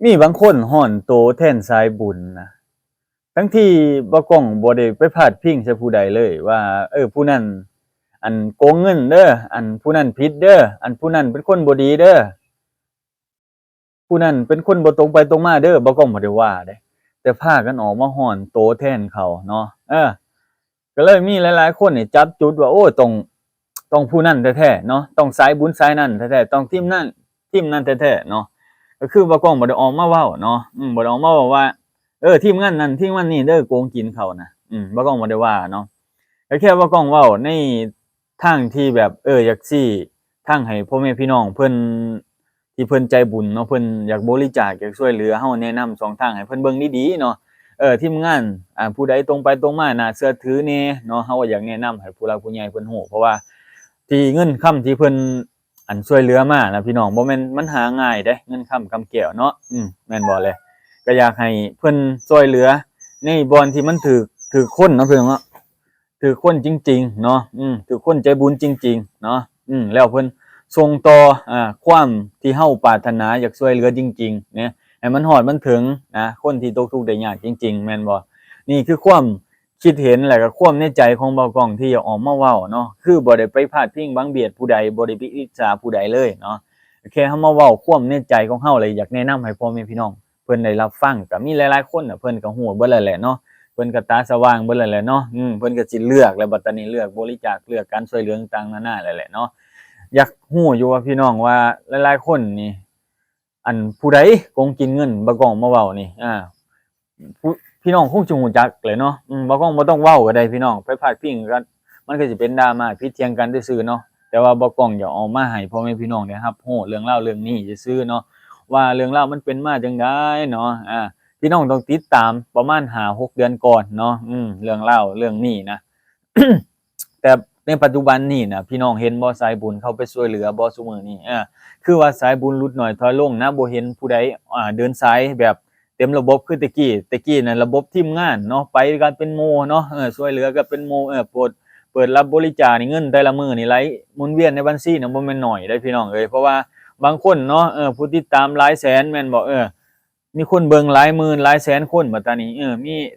ມີບາງຄົນຮ້ອນໂຕແທນສາຍບຸນນະ ທັງທີ່ບ່າວກ້ອງບໍ່ໄດ້ໄປພາດພິງໃສ່ຜູ້ໃດເລີຍວ່າ ເອີ ຜູ້ນັ້ນ ອັນ ໂກງເງິນເດີ້ ອັນ ຜູ້ນັ້ນຜິດເດີ້ ອັນ ຜູ້ນັ້ນເປັນຄົນບໍ່ດີເດີ້ ຜູ້ນັ້ນເປັນຄົນບໍ່ຕົງໄປຕົງມາເດີ້ ບ່າວກ້ອງບໍ່ໄດ້ວ່າເດ້ ແຕ່ພາກັນອອກມາຮ້ອນໂຕແທນເຂົາເນາະ ເອີ ກໍເລີຍມີຫຼາຍໆຄົນນີ້ຈັບຈຸດວ່າ ໂອ້ ຕ້ອງ ຕ້ອງຜູ້ນັ້ນແທ້ໆເນາະ ຕ້ອງສາຍບຸນສາຍນັ້ນແທ້ໆ ຕ້ອງທີມນັ້ນທີມນັ້ນແທ້ໆເນາະ ກໍຄືບ່າວກ້ອງບໍ່ໄດ້ອອກມາເວົ້າເນາະ ອືມ ບໍ່ໄດ້ອອກມາເວົ້າວ່າ ເອີ ທີມງານນັ້ນທີມງານນີ້ເດີ້ ໂກງກິນເຂົານະ ອືມ ບ່າວກ້ອງບໍ່ໄດ້ວ່າເນາະ ກໍແຄ່ບ່າວກ້ອງເວົ້າໃນທາງທີ່ແບບ ເອີ ຢາກຊີ້ທາງໃຫ້ພໍ່ແມ່ພີ່ນ້ອງເພິ່ນ ທີ່ເພິ່ນໃຈບຸນເນາະ ເພິ່ນຢາກບໍລິຈາກ ຢາກຊ່ວຍເຫຼືອເຮົາ ແນະນຳຊ່ອງທາງໃຫ້ເພິ່ນເບິ່ງດີໆເນາະ ເອີ ທີມງານ ອາ ຜູ້ໃດຕົງໄປຕົງມາ ໜ້າເຊື່ອຖືແດ່ເນາະ ເຮົາກໍຢາກແນະນຳໃຫ້ຜູ້ຫຼັກຜູ້ໃຫຍ່ເພິ່ນຮູ້ ເພາະວ່າທີ່ເງິນຄຳທີ່ເພິ່ນ ອັນ ຊ່ວຍເຫຼືອມານະພີ່ນ້ອງ ບໍ່ແມ່ນມັນຫາງ່າຍເດ້ ເງິນຄຳກຳແກ້ວເນາະ ອືມ ແມ່ນບໍ່ແລະ ກໍຢາກໃຫ້ເພິ່ນຊ່ວຍເຫຼືອໃນບ່ອນທີ່ມັນຖືກ ຖືກຄົນເນາະ ພີ່ນ້ອງເນາະ ຖືກຄົນຈິງໆເນາະ ອືມ ຖືກຄົນໃຈບຸນຈິງໆເນາະ ອືມ ແລ້ວເພິ່ນສົ່ງຕໍ່ ອາ ຄວາມທີ່ເຮົາປາດຖະໜາຢາກຊ່ວຍເຫຼືອຈິງໆນະ ໃຫ້ມັນຮອດມັນເຖິງນະ ຄົນທີ່ຕົກທຸກໄດ້ຍາກຈິງໆ ແມ່ນບໍ່? ນີ້ຄືຄວາມຄິດເຫັນ ແລະກໍຄວາມໃນໃຈຂອງບ່າວກ້ອງທີ່ຢາກອອກມາເວົ້າເນາະ ຄືບໍ່ໄດ້ໄປພາດພິງບັງບຽດຜູ້ໃດ ບໍ່ໄດ້ໄປອິດສາຜູ້ໃດເລີຍເນາະ ແຄ່ເຮົາມາເວົ້າຄວາມໃນໃຈຂອງເຮົາ ແລະຢາກແນະນຳໃຫ້ພໍ່ແມ່ພີ່ນ້ອງ ເພິ່ນໄດ້ຮັບຟັງ ກໍມີຫຼາຍໆຄົນນະ ເພິ່ນກໍຮູ້ເບິດແລ້ວແຫຼະເນາະ ເພິ່ນກໍຕາສະຫວ່າງເບິດແລ້ວແຫຼະເນາະ ອືມ ເພິ່ນກໍຊິເລືອກແລ້ວ ບັດຕານີ້ເລືອກບໍລິຈາກ ເລືອກການຊ່ວຍເຫຼືອຕ່າງໆນານາແລ້ວແຫຼະເນາະ ຢາກຮູ້ຢູ່ວ່າພີ່ນ້ອງວ່າຫຼາຍໆຄົນນີ້ ອັນ ຜູ້ໃດໂກງກິນເງິນ ບ່າວກ້ອງມາເວົ້ານີ້ ອາ ຜູ້ ພີ່ນ້ອງຄົງຊິຮູ້ຈັກແຫຼະເນາະ ອືມ ບ່າວກ້ອງບໍ່ຕ້ອງເວົ້າກໍໄດ້ພີ່ນ້ອງ ໄປພາດພິງກັນ ມັນກໍຊິເປັນດຣາມາຜິດຖຽງກັນຊື່ໆເນາະ ແຕ່ວ່າບ່າວກ້ອງຢາກເອົາມາໃຫ້ພໍ່ແມ່ພີ່ນ້ອງໄດ້ຮັບຮູ້ເລື່ອງລາວເລື່ອງນີ້ຊື່ໆເນາະ ວ່າເລື່ອງລາວມັນເປັນມາຈັ່ງໃດເນາະ ອາ ພີ່ນ້ອງຕ້ອງຕິດຕາມປະມານຫ້າຫົກເດືອນກ່ອນເນາະ ອືມ ເລື່ອງລາວເລື່ອງນີ້ນະ ແຕ່ໃນປັດຈຸບັນນີ້ນະ ພີ່ນ້ອງເຫັນບໍ່ ສາຍບຸນເຂົາໄປຊ່ວຍເຫຼືອບໍ່ຊຸມື້ນີ້ ເອີ ຄືວ່າສາຍບຸນຫຼຸດໜ້ອຍຖອຍລົງນະ ບໍ່ເຫັນຜູ້ໃດ ອາ ເດີນສາຍແບບ ເຕັມລະບົບຄືແຕ່ກີ້ ແຕ່ກີ້ນັ້ນລະບົບທີມງານເນາະ ໄປກັນເປັນໝູ່ເນາະ ເອີ ຊ່ວຍເຫຼືອກັນເປັນໝູ່ ເອີ ເປີດ ເປີດຮັບບໍລິຈາກນີ້ ເງິນແຕ່ລະມື້ນີ້ໄຫຼໝູນວຽນໃນບັນຊີນະ ບໍ່ແມ່ນໜ້ອຍເດ້ພີ່ນ້ອງເອີຍ ເພາະວ່າບາງຄົນເນາະ ເອີ ຜູ້ຕິດຕາມຫຼາຍແສນແມ່ນບໍ່ ເອີ ມີຄົນເບິ່ງຫຼາຍໝື່ນຫຼາຍແສນຄົນ ບັດຕານີ້ ເອີ ມີ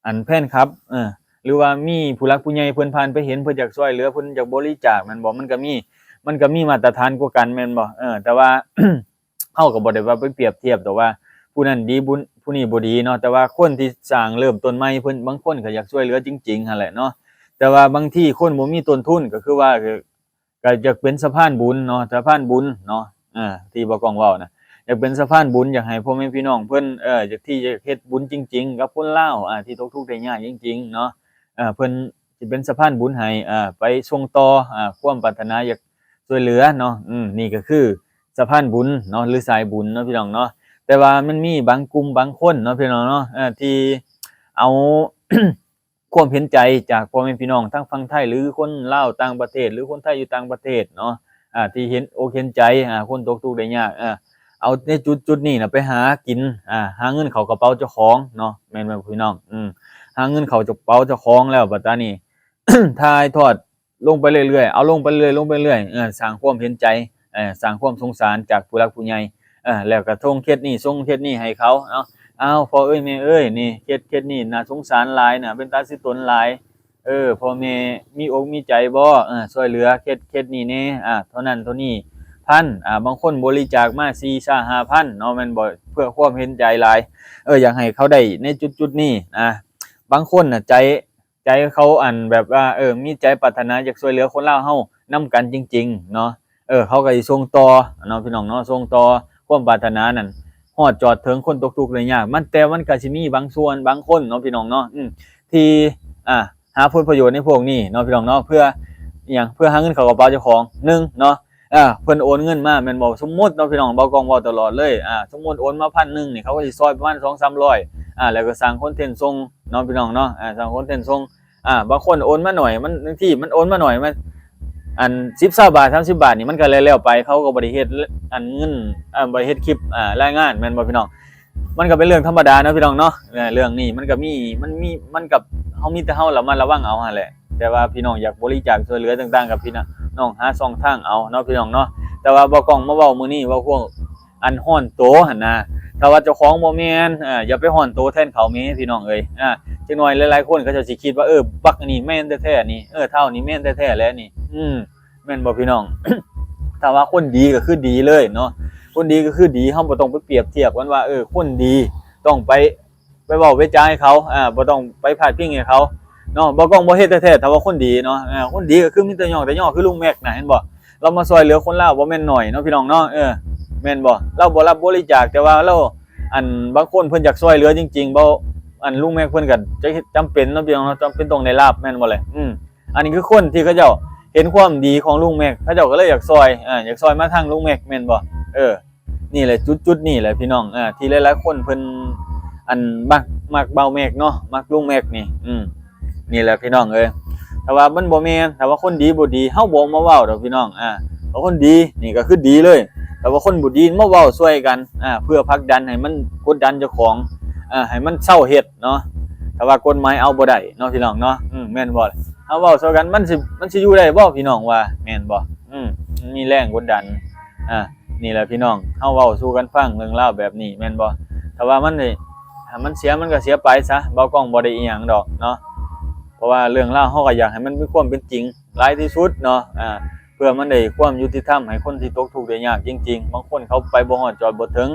ອັນ ແຟນຄລັບ ເອີ ຫຼືວ່າມີຜູ້ຫຼັກຜູ້ໃຫຍ່ເພິ່ນຜ່ານໄປເຫັນ ເພິ່ນຢາກຊ່ວຍເຫຼືອ ເພິ່ນຢາກບໍລິຈາກແມ່ນບໍ່ ມັນກໍມີ ມັນກໍມີມາດຕະຖານກວ່າກັນແມ່ນບໍ່ ເອີ ແຕ່ວ່າ ເຮົາກໍບໍ່ໄດ້ວ່າໄປປຽບທຽບດອກວ່າຜູ້ນັ້ນດີ ຜູ້ນີ້ບໍ່ດີເນາະ ແຕ່ວ່າຄົນທີ່ສ້າງເລີ່ມຕົ້ນໃໝ່ ເພິ່ນ ບາງຄົນກໍຢາກຊ່ວຍເຫຼືອຈິງໆຫັ້ນແຫຼະເນາະ ແຕ່ວ່າບາງທີຄົນບໍ່ມີຕົ້ນທຶນ ກໍຄືວ່າ ກໍຢາກເປັນສະພານບຸນເນາະ ສະພານບຸນເນາະ ເອີ ທີ່ບ່າວກ້ອງເວົ້ານະ ຢາກເປັນສະພານບຸນ ຢາກໃຫ້ພໍ່ແມ່ພີ່ນ້ອງເພິ່ນ ເອີ ຢາກ ທີ່ຢາກເຮັດບຸນຈິງໆກັບຄົນລາວ ອາ ທີ່ຕົກທຸກໄດ້ຍາກຈິງໆເນາະ ເອີ ເພິ່ນ ຊິເປັນສະພານບຸນໃຫ້ ເອີ ໄປສົ່ງຕໍ່ ອາ ຄວາມປາດຖະໜາຢາກຊ່ວຍເຫຼືອເນາະ ອືມ ນີ້ກໍຄືສະພານບຸນເນາະ ຫຼືສາຍບຸນເນາະພີ່ນ້ອງເນາະ ແຕ່ວ່າມັນມີບາງກຸ່ມບາງຄົນເນາະພີ່ນ້ອງເນາະ ເອີ ທີ່ເອົາຄວາມເຫັນໃຈຈາກພໍ່ແມ່ພີ່ນ້ອງທັງຝັ່ງໄທ ຫຼືຄົນລາວຕ່າງປະເທດ ຫຼືຄົນໄທຢູ່ຕ່າງປະເທດເນາະ ອາ ທີ່ເຫັນອົກເຫັນໃຈ ອາ ຄົນຕົກທຸກໄດ້ຍາກ ເອີ ເອົາໃນຈຸດໆນີ້ນະໄປຫາກິນ ອາ ຫາເງິນເຂົ້າກະເປົາເຈົ້າຂອງເນາະ ແມ່ນບໍ່ພີ່ນ້ອງ ອືມ ຫາເງິນເຂົ້າກະເປົາເຈົ້າຂອງແລ້ວ ບັດຕານີ້ ຖ່າຍທອດລົງໄປເລື້ອຍໆ ເອົາລົງໄປເລື້ອຍໆ ລົງໄປເລື້ອຍໆ ເອີ ສ້າງຄວາມເຫັນໃຈ ເອີ ສ້າງຄວາມສົງສານຈາກຜູ້ຫຼັກຜູ້ໃຫຍ່ ເອີ ແລ້ວກໍສົ່ງເຄສນີ້ ສົ່ງເຄສນີ້ໃຫ້ເຂົາເນາະ ອ້າວ ພໍ່ເອີຍແມ່ເອີຍ ນີ້ເຄສ ເຄສນີ້ໜ້າສົງສານຫຼາຍນະ ເປັນຕາຊິຕົນຫຼາຍ ເອີ ພໍ່ແມ່ມີອົກມີໃຈບໍ່ ເອີ ຊ່ວຍເຫຼືອເຄສ ເຄສນີ້ແດ່ ອາ ເທົ່ານັ້ນເທົ່ານີ້ພັນ ອາ ບາງຄົນບໍລິຈາກມາສີ່ ຫ້າພັນເນາະ ແມ່ນບໍ່ ເພື່ອຄວາມເຫັນໃຈຫຼາຍ ເອີ ຢາກໃຫ້ເຂົາໄດ້ໃນຈຸດໆນີ້ນະ ບາງຄົນນະໃຈ ໃຈເຂົາ ອັນ ແບບວ່າ ເອີ ມີໃຈປາດຖະໜາຢາກຊ່ວຍເຫຼືອຄົນລາວເຮົານຳກັນຈິງໆເນາະ ເອີ ເຂົາກໍຊິສົ່ງຕໍ່ເນາະ ພີ່ນ້ອງເນາະ ສົ່ງຕໍ່ຄວາມປາດຖະໜານັ້ນຮອດຈອດເຖິງຄົນຕົກທຸກໄດ້ຍາກ ມັນ ແຕ່ມັນກໍຊິມີບາງສ່ວນບາງຄົນເນາະ ພີ່ນ້ອງເນາະ ອືມ ທີ່ ອາ ຫາຜົນປະໂຫຍດໃນພວກນີ້ເນາະ ພີ່ນ້ອງເນາະ ເພື່ອຫຍັງ ເພື່ອຫາເງິນເຂົ້າກະເປົາເຈົ້າຂອງ ໜຶ່ງເນາະ ເອີ ເພິ່ນໂອນເງິນມາແມ່ນບໍ່ ສົມມຸດເນາະ ພີ່ນ້ອງ ບ່າວກ້ອງເວົ້າຕະຫຼອດເລີຍ ອາ ສົມມຸດໂອນມາພັນໜຶ່ງນີ້ ເຂົາກໍຊິຊອຍປະມານສອງສາມຮ້ອຍ ອາ ແລ້ວກໍສ້າງຄອນເທັນສົ່ງເນາະ ພີ່ນ້ອງເນາະ ອາ ສ້າງຄອນເທັນສົ່ງ ອາ ບາງຄົນໂອນມາໜ້ອຍ ມັນ ບາງທີມັນໂອນມາໜ້ອຍ ມັນ ອັນ ສິບ ຊາວບາດ ສາມສິບບາດນີ້ ມັນກໍແລ້ວໆໄປ ເຂົາກໍບໍ່ໄດ້ເຮັດ ອັນ ເງິນ ເອີ ບໍ່ໄດ້ເຮັດຄລິບ ອາ ລາຍງານ ແມ່ນບໍ່ ພີ່ນ້ອງ ມັນກໍເປັນເລື່ອງທຳມະດາເນາະ ພີ່ນ້ອງເນາະ ເອີ ເລື່ອງນີ້ມັນກໍມີ ມັນມີ ມັນກໍ ເຮົາມີແຕ່ເຮົາລະມັດລະວັງເອົາຫັ້ນແຫຼະ ແຕ່ວ່າພີ່ນ້ອງຢາກບໍລິຈາກຊ່ວຍເຫຼືອຕ່າງໆ ກັບພີ່ນ້ອງຫາຊ່ອງທາງເອົາເນາະ ພີ່ນ້ອງເນາະ ແຕ່ວ່າບ່າວກ້ອງມາເວົ້າມື້ນີ້ ເວົ້າພວກ ອັນຮ້ອນໂຕຫັ້ນນະ ຖ້າວ່າເຈົ້າຂອງບໍ່ແມ່ນ ເອີ ຢ່າໄປຮ້ອນໂຕແທນເຂົາແໝ ພີ່ນ້ອງເອີຍ. ອາ ຈັກໜ່ອຍຫຼາຍໆຄົນເຂົາເຈົ້າຊິຄິດວ່າ ເອີ ບັກອັນນີ້ແມ່ນແທ້ໆນີ້ ເອີ ທ້າວນີ້ແມ່ນແທ້ໆແຫຼະນີ້ ອືມ ແມ່ນບໍ່ພີ່ນ້ອງ? ຖ້າວ່າຄົນດີກໍຄືດີເລີຍເນາະ ຄົນດີກໍຄືດີ ເຮົາບໍ່ຕ້ອງໄປປຽບທຽບກັນວ່າ ເອີ ຄົນດີຕ້ອງໄປ ໄປເວົ້າໄປຈາໃຫ້ເຂົາ ອາ ບໍ່ຕ້ອງໄປພາດພິງໃຫ້ເຂົາເນາະ. ບໍ່ກ້ອງບໍ່ເຮັດແທ້ໆ ຖ້າວ່າຄົນດີເນາະ ອາ ຄົນດີກໍຄືມີແຕ່ຍ້ອງແຕ່ຍໍ ຄືລຸງແມັກນະ ເຫັນບໍ່? ລາວມາຊ່ວຍເຫຼືອຄົນລາວບໍ່ແມ່ນໜ້ອຍເນາະ ພີ່ນ້ອງເນາະ. ເອີ ແມ່ນບໍ່? ລາວບໍ່ຮັບບໍລິຈາກ ແຕ່ວ່າລາວ ອັນ ບາງຄົນເພິ່ນຢາກຊ່ວຍເຫຼືອຈິງໆ ບໍ່ ອັນ ລຸງແມັກເພິ່ນກໍຈະເຮັດ ຈຳເປັນເນາະ ພີ່ນ້ອງເນາະ ຈຳເປັນຕ້ອງໄດ້ຮັບ ແມ່ນບໍ່ແຫຼະ? ອືມ ອັນນີ້ຄືຄົນທີ່ເຂົາເຈົ້າເຫັນຄວາມດີຂອງລຸງແມັກ ເຂົາເຈົ້າກໍເລີຍຢາກຊ່ອຍ ອາ ຢາກຊ່ອຍມາທາງລຸງແມັກ ແມ່ນບໍ່? ເອີ ນີ້ແຫຼະ ຈຸດໆນີ້ແຫຼະພີ່ນ້ອງ ອາ ທີ່ຫຼາຍໆຄົນເພິ່ນ ອັນ ມັກ ມັກບ່າວແມັກເນາະ ມັກລຸງແມັກນີ້ ອືມ ນີ້ແຫຼະພີ່ນ້ອງເອີຍ. ຖ້າວ່າມັນບໍ່ແມ່ນ ຖ້າວ່າຄົນດີບໍ່ດີ ເຮົາບໍ່ອອກມາເວົ້າດອກພີ່ນ້ອງ ອາ ຖ້າຄົນດີນີ້ກໍຄືດີເລີຍ ຖ້າວ່າຄົນບໍ່ດີມາເວົ້າຊ່ວຍກັນ ອາ ເພື່ອຜັກດັນໃຫ້ມັນກົດດັນເຈົ້າຂອງ ອາ ໃຫ້ມັນເຊົາເຮັດເນາະ. ຖ້າວ່າກົດໝາຍເອົາບໍ່ໄດ້ເນາະ ພີ່ນ້ອງເນາະ ອືມ ແມ່ນບໍ່? ເຮົາເວົ້າຊ່ວຍກັນ ມັນຊິ ມັນຊິຢູ່ໄດ້ບໍ່ ພີ່ນ້ອງວ່າ ແມ່ນບໍ່? ອືມ ມັນມີແຮງກົດດັນ ອາ ນີ້ແຫຼະພີ່ນ້ອງ ເຮົາເວົ້າສູ່ກັນຟັງເລື່ອງລາວແບບນີ້ແມ່ນບໍ່? ຖ້າວ່າມັນໄດ້ ຖ້າມັນເສຍມັນກໍເສຍໄປຊະ ບ່າວກ້ອງບໍ່ໄດ້ອີ່ຫຍັງດອກເນາະ ເພາະວ່າເລື່ອງລາວເຮົາກໍຢາກໃຫ້ມັນມີຄວາມເປັນຈິງຫຼາຍທີ່ສຸດເນາະ ອາ ເພື່ອມັນໄດ້ຄວາມຍຸຕິທຳໃຫ້ຄົນທີ່ຕົກທຸກໄດ້ຍາກຈິງໆ. ບາງຄົນເຂົາໄປບໍ່ຮອດຈອດບໍ່ເຖິງ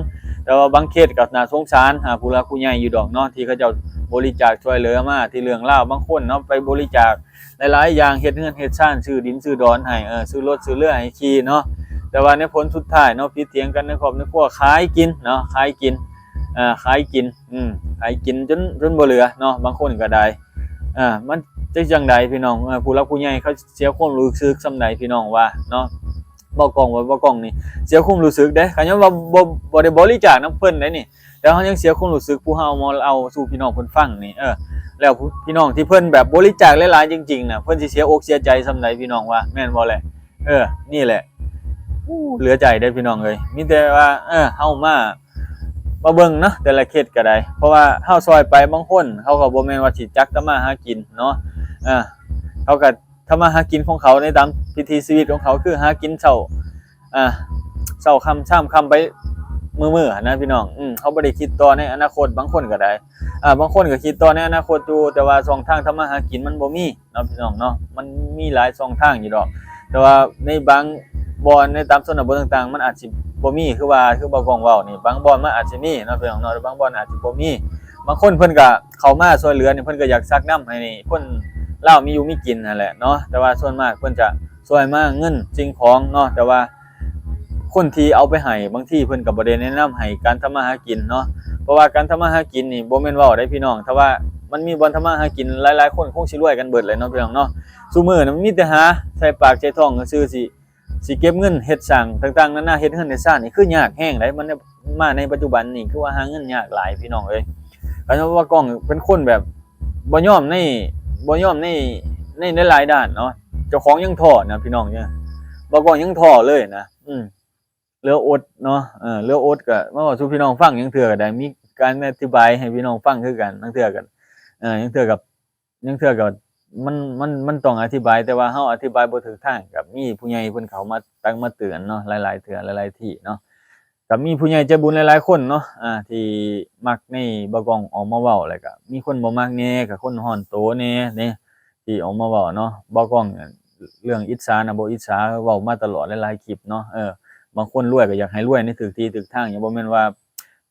ແຕ່ວ່າບາງເຄສກໍໜ້າສົງສານ ອາ ຜູ້ຫຼັກຜູ້ໃຫຍ່ຢູ່ດອກເນາະ ທີ່ເຂົາເຈົ້າບໍລິຈາກຊ່ວຍເຫຼືອມາ ທີ່ເລື່ອງລາວ ບາງຄົນເນາະໄປບໍລິຈາກ ຫຼາຍໆຢ່າງ ເຮັດເຮືອນເຮັດຊານ ຊື້ດິນຊື້ດອນໃຫ້ ເອີ ຊື້ລົດຊື້ເຮືອໃຫ້ຂີ່ເນາະ ແຕ່ວ່າໃນຜົນສຸດທ້າຍເນາະ ຜິດຖຽງກັນໃນຄອບໃນຄົວ ຂາຍກິນເນາະ ຂາຍກິນ ເອີ ຂາຍກິນ ອືມ ຂາຍກິນຈົນ ຈົນບໍ່ເຫຼືອເນາະ ບາງຄົນກໍໄດ້ ເອີ ມັນຈະຈັ່ງໃດພີ່ນ້ອງ ເອີ ຜູ້ຫຼັກຜູ້ໃຫຍ່ເຂົາເສຍຄວາມຮູ້ສຶກສ່ຳໃດ ພີ່ນ້ອງວ່າເນາະ? ເວົ້າກ້ອງ ເວົ້າກ້ອງນີ້ເສຍຄວາມຮູ້ສຶກເດ້ ຄັນຍ້ອນວ່າບໍ່ ບໍ່ໄດ້ບໍລິຈາກນຳເພິ່ນເດ້ນີ້ ແຕ່ເຮົາຍັງເສຍຄວາມຮູ້ສຶກ ຜູ້ເຮົາເອົາມາເລົ່າສູ່ພີ່ນ້ອງເພິ່ນຟັງນີ້ ເອີ ແລ້ວ ພີ່ ພີ່ນ້ອງທີ່ເພິ່ນແບບບໍລິຈາກຫຼາຍໆຈິງໆນະ ເພິ່ນຊິເສຍອົກເສຍໃຈສ່ຳໃດ ພີ່ນ້ອງວ່າແມ່ນບໍ່ແຫຼະ? ເອີ ນີ້ແຫຼະ ໂອ້ ເຫຼືອໃຈເດ້ພີ່ນ້ອງເອີຍ ມີແຕ່ວ່າ ເອີ ເຮົາມາ ມາເບິ່ງເນາະ ແຕ່ລະເຄສກໍໄດ້ ເພາະວ່າເຮົາຊ່ອຍໄປ ບາງຄົນເຂົາກໍບໍ່ແມ່ນວ່າຊິຈັກທຳມາຫາກິນເນາະ ເອີ ເຂົາກໍ ທຳມາຫາກິນຂອງເຂົາໃນຕາມວິຖີຊີວິດຂອງເຂົາ ຄືຫາກິນເຊົ້າ ອາ ເຊົ້າຄ່ຳຊາມຄ່ຳໄປມື້ໆຫັ້ນນະພີ່ນ້ອງ ອືມ ເຂົາບໍ່ໄດ້ຄິດຕໍ່ໃນອະນາຄົດ ບາງຄົນກໍໄດ້ ອາ ບາງຄົນກໍຄິດຕໍ່ໃນອະນາຄົດຢູ່ ແຕ່ວ່າຊ່ອງທາງທຳມາຫາກິນມັນບໍ່ມີເນາະ ພີ່ນ້ອງເນາະ ມັນມີຫຼາຍຊ່ອງທາງຢູ່ດອກ ແຕ່ວ່າໃນບາງບ່ອນ ໃນຕາມຊົນນະບົດຕ່າງໆ ມັນອາດຊິບໍ່ມີ ຄືວ່າ ຄືບ່າວກ້ອງເວົ້ານີ້ ບາງບ່ອນມັນອາດຊິມີເນາະ ພີ່ນ້ອງເນາະ ແຕ່ບາງບ່ອນອາດຊິບໍ່ມີ ບາງຄົນເພິ່ນກໍເຂົ້າມາຊ່ວຍເຫຼືອນີ້ ເພິ່ນກໍຢາກຊັກນຳໃຫ້ຄົນລາວມີຢູ່ມີກິນຫັ້ນແຫຼະເນາະ ແຕ່ວ່າສ່ວນມາກເພິ່ນຈະຊ່ວຍມາເງິນສິ່ງຂອງເນາະ ແຕ່ວ່າຄົນທີ່ເອົາໄປໃຫ້ ບາງທີເພິ່ນກໍບໍ່ໄດ້ແນະນຳໃຫ້ການທຳມາຫາກິນເນາະ ເພາະວ່າການທຳມາຫາກິນນີ້ບໍ່ແມ່ນເວົ້າໄດ້ພີ່ນ້ອງ ຖ້າວ່າມັນມີບ່ອນທຳມາຫາກິນ ຫຼາຍໆຄົນຄົງຊິລວຍກັນເບິດແຫຼະເນາະ ພີ່ນ້ອງເນາະ ຊຸມື້ນີ້ມັນມີແຕ່ຫາໃສ່ປາກໃສ່ທ້ອງຊື່ໆ ຊິ ຊິເກັບເງິນເຮັດສ້າງຕ່າງໆນານາ ເຮັດເຮືອນເຮັດຊານນີ້ຄືຍາກແຮງໃດ໋ ມັນມາໃນປັດຈຸບັນນີ້ ຄືວ່າຫາເງິນຍາກຫຼາຍພີ່ນ້ອງເອີຍ ຄັນວ່າບ່າວກ້ອງເປັນຄົນແບບບໍ່ຍອມໃນ ບໍ່ຍອມໃນ ໃນ ໃນຫຼາຍດ້ານເນາະ ເຈົ້າຂອງຍັງທໍ້ນະພີ່ນ້ອງເອີຍ ບ່າວກ້ອງຍັງທໍ້ເລີຍນະ ອືມ ເຫຼືອອົດເນາະ ເອີ ເຫຼືອອົດ ກໍມາເວົ້າສູ່ພີ່ນ້ອງຟັງ ລາງເທື່ອກໍໄດ້ມີການອະທິບາຍໃຫ້ພີ່ນ້ອງຟັງຄືກັນ ລາງເທື່ອກໍ ເອີ ລາງເທື່ອກໍ ລາງເທື່ອກໍມັນ ມັນ ມັນຕ້ອງອະທິບາຍ ແຕ່ວ່າເຮົາອະທິບາຍບໍ່ຖືກທາງ ກໍມີຜູ້ໃຫຍ່ເພິ່ນເຂົ້າມາຕັກມາເຕືອນເນາະ ຫຼາຍໆເທື່ອ ຫຼາຍໆທີ່ເນາະ ກໍມີຜູ້ໃຫຍ່ໃຈບຸນຫຼາຍໆຄົນເນາະ ອ່າ ທີ່ມັກໃນບ່າວກ້ອງອອກມາເວົ້າ ແລ້ວກໍມີຄົນບໍ່ມັກແດ່ ກໍຄົນຮ້ອນໂຕແດ່ເດ້ ທີ່ອອກມາເວົ້າເນາະ ບ່າວກ້ອງ ເລື່ອງອິດສານະ ບໍ່ອິດສາ ເວົ້າມາຕະຫຼອດຫຼາຍໆຄລິບເນາະ ເອີ ບາງຄົນລວຍກໍຢາກໃຫ້ລວຍໃນຖືກທີ່ຖືກທາງ ບໍ່ແມ່ນວ່າ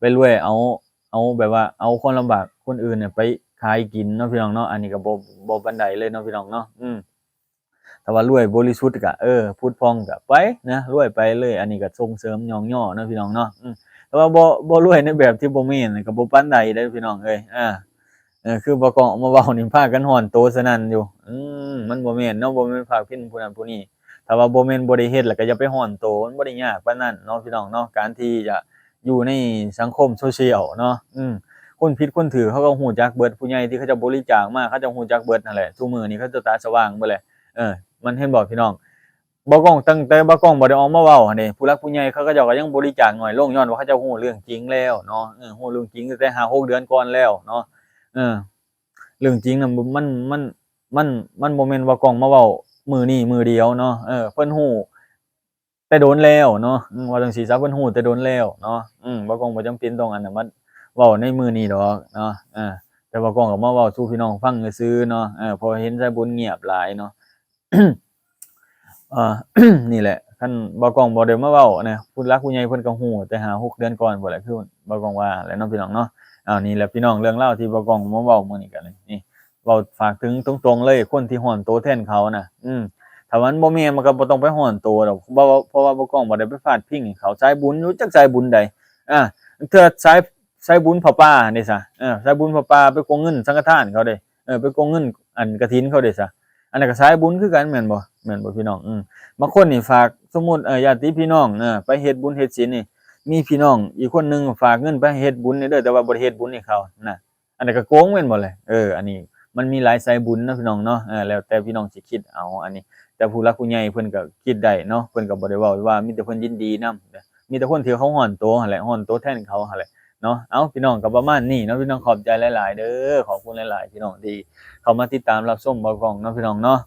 ໄປລວຍເອົາ ເອົາແບບວ່າເອົາຄວາມລຳບາກຄົນອື່ນນະໄປຂາຍກິນເນາະ ພີ່ນ້ອງເນາະ ອັນນີ້ກໍບໍ່ ບໍ່ປານໃດເລີຍເນາະ ພີ່ນ້ອງເນາະ ອືມ ຖ້າວ່າລວຍບໍລິສຸດກໍ ເອີ ຜຸດຜ່ອງກໍໄປນະ ລວຍໄປເລີຍ ອັນນີ້ກໍສົ່ງເສີມຍ້ອງຍໍເນາະ ພີ່ນ້ອງເນາະ ອືມ ແຕ່ວ່າບໍ່ ບໍ່ລວຍໃນແບບທີ່ບໍ່ແມ່ນກໍບໍ່ປານໃດເດ້ ພີ່ນ້ອງເອີຍ ເອີ ເອີ ຄືບ່າວກ້ອງອອກມາເວົ້ານີ້ ພາກັນຮ້ອນໂຕສະນັ້ນຢູ່ ອືມ ມັນບໍ່ແມ່ນເນາະ ບໍ່ແມ່ນພາດພິງຜູ້ນັ້ນຜູ້ນີ້ ຖ້າວ່າບໍ່ແມ່ນບໍ່ໄດ້ເຮັດ ແລ້ວກໍຢ່າໄປຮ້ອນໂຕ ມັນບໍ່ໄດ້ຍາກປານນັ້ນເນາະ ພີ່ນ້ອງເນາະ ການທີ່ຈະຢູ່ໃນສັງຄົມໂຊຊຽວເນາະ ອືມ ຄົນຜິດຄົນຖືກ ເຂົາກໍຮູ້ຈັກເບິດ ຜູ້ໃຫຍ່ທີ່ເຂົາເຈົ້າບໍລິຈາກມາ ເຂົາເຈົ້າຮູ້ຈັກເບິດຫັ້ນແຫຼະ ທຸກມື້ນີ້ເຂົາເຈົ້າຕາສະຫວ່າງເບິດແຫຼະ ເອີ ມັນເຫັນບໍ່ ພີ່ນ້ອງ ບ່າວກ້ອງ ຕັ້ງແຕ່ບ່າວກ້ອງບໍ່ໄດ້ອອກມາເວົ້າຫັ້ນເດ້ ຜູ້ຫຼັກຜູ້ໃຫຍ່ເຂົາ ເຂົາເຈົ້າກໍຍັງບໍລິຈາກໜ້ອຍລົງ ຍ້ອນວ່າເຂົາເຈົ້າຮູ້ເລື່ອງຈິງແລ້ວເນາະ ເອີ ຮູ້ເລື່ອງຈິງຕັ້ງແຕ່ຫ້າຫົກເດືອນກ່ອນແລ້ວເນາະ ເອີ ເລື່ອງຈິງນະ ມັນ ມັນ ມັນ ມັນບໍ່ແມ່ນວ່າກ້ອງມາເວົ້າມື້ນີ້ມື້ດຽວເນາະ ເອີ ເພິ່ນຮູ້ ແຕ່ດົນແລ້ວເນາະ ອືມ ເວົ້າຈັ່ງຊີ້ຊະ ເພິ່ນຮູ້ແຕ່ດົນແລ້ວເນາະ ອືມ ບ່າວກອງບໍ່ຈຳເປັນຕ້ອງອັນນັ້ນມາເວົ້າໃນມື້ນີ້ດອກເນາະ ເອີ ແຕ່ບ່າວກອງກໍມາເວົ້າສູ່ພີ່ນ້ອງຟັງຊື່ໆເນາະ ເອີ ເພາະເຫັນສາຍບຸນງຽບຫຼາຍເນາະ ເອີ ນີ້ແຫຼະ ຄັນບ່າວກອງບໍ່ໄດ້ມາເວົ້ານະ ຜູ້ຫຼັກຜູ້ໃຫຍ່ເພິ່ນກໍຮູ້ແຕ່ຫ້າຫົກເດືອນກ່ອນພຸ້ນແຫຼະ ຄືບ່າວກອງວ່າແຫຼະເນາະ ພີ່ນ້ອງເນາະ ເອົາ ນີ້ແຫຼະພີ່ນ້ອງ ເລື່ອງລາວທີ່ບ່າວກອງມາເວົ້າມື້ນີ້ກໍນີ້ ເວົ້າຝາກເຖິງຕົງໆເລີຍ ຄົນທີ່ຮ້ອນໂຕແທນເຂົານະ ອືມ ຖ້າມັນບໍ່ແມ່ນ ມັນກໍບໍ່ຕ້ອງໄປຮ້ອນໂຕດອກ ເພາະວ່າ ເພາະວ່າບ່າວກອງບໍ່ໄດ້ໄປພາດພິງໃຫ້ເຂົາ ສາຍບຸນ ຮູ້ຈັກສາຍບຸນໃດ ອາ ເທື່ອສາຍ ສາຍບຸນຜ້າປ່າເດ້ຊະ ເອີ ສາຍບຸນຜ້າປ່າໄປກົງເງິນສັງຄະທານເຂົາເດ້ ເອີ ໄປກົງເງິນອັນກະຖິນເຂົາເດ້ຊະ ອັນນັ້ນກໍສາຍບຸນຄືກັນແມ່ນບໍ່ ແມ່ນບໍ່ພີ່ນ້ອງ ອືມ ບາງຄົນນີ້ຝາກ ສົມມຸດ ເອີ ຍາດຕິພີ່ນ້ອງ ເອີ ໄປເຮັດບຸນເຮັດສິນນີ້ ມີພີ່ນ້ອງອີກຄົນໜຶ່ງຝາກເງິນໄປເຮັດບຸນແດ່ເດີ ແຕ່ວ່າບໍ່ໄດ້ເຮັດບຸນໃຫ້ເຂົານະ ອັນນັ້ນກໍໂກງແມ່ນບໍ່ແຫຼະ ເອີ ອັນນີ້ມັນມີຫຼາຍສາຍບຸນເນາະພີ່ນ້ອງເນາະ ເອີ ແລ້ວແຕ່ພີ່ນ້ອງຊິຄິດເອົາ ອັນນີ້ ແຕ່ຜູ້ຫຼັກຜູ້ໃຫຍ່ເພິ່ນກໍຄິດໄດ້ເນາະ ເພິ່ນກໍບໍ່ໄດ້ເວົ້າວ່າ ມີແຕ່ເພິ່ນຍິນດີນຳ ມີແຕ່ຄົນທີ່ເຂົາຮ້ອນໂຕຫັ້ນແຫຼະ ຮ້ອນໂຕແທນເຂົາຫັ້ນແຫຼະເນາະ ເອົ້າ ພີ່ນ້ອງ ກໍປະມານນີ້ເນາະ ພີ່ນ້ອງ ຂອບໃຈຫຼາຍໆເດີ ຂອບຄຸນຫຼາຍໆ ພີ່ນ້ອງທີ່ເຂົ້າມາຕິດຕາມຮັບຊົມບ່າວກອງເນາະ ພີ່ນ້ອງເນາະ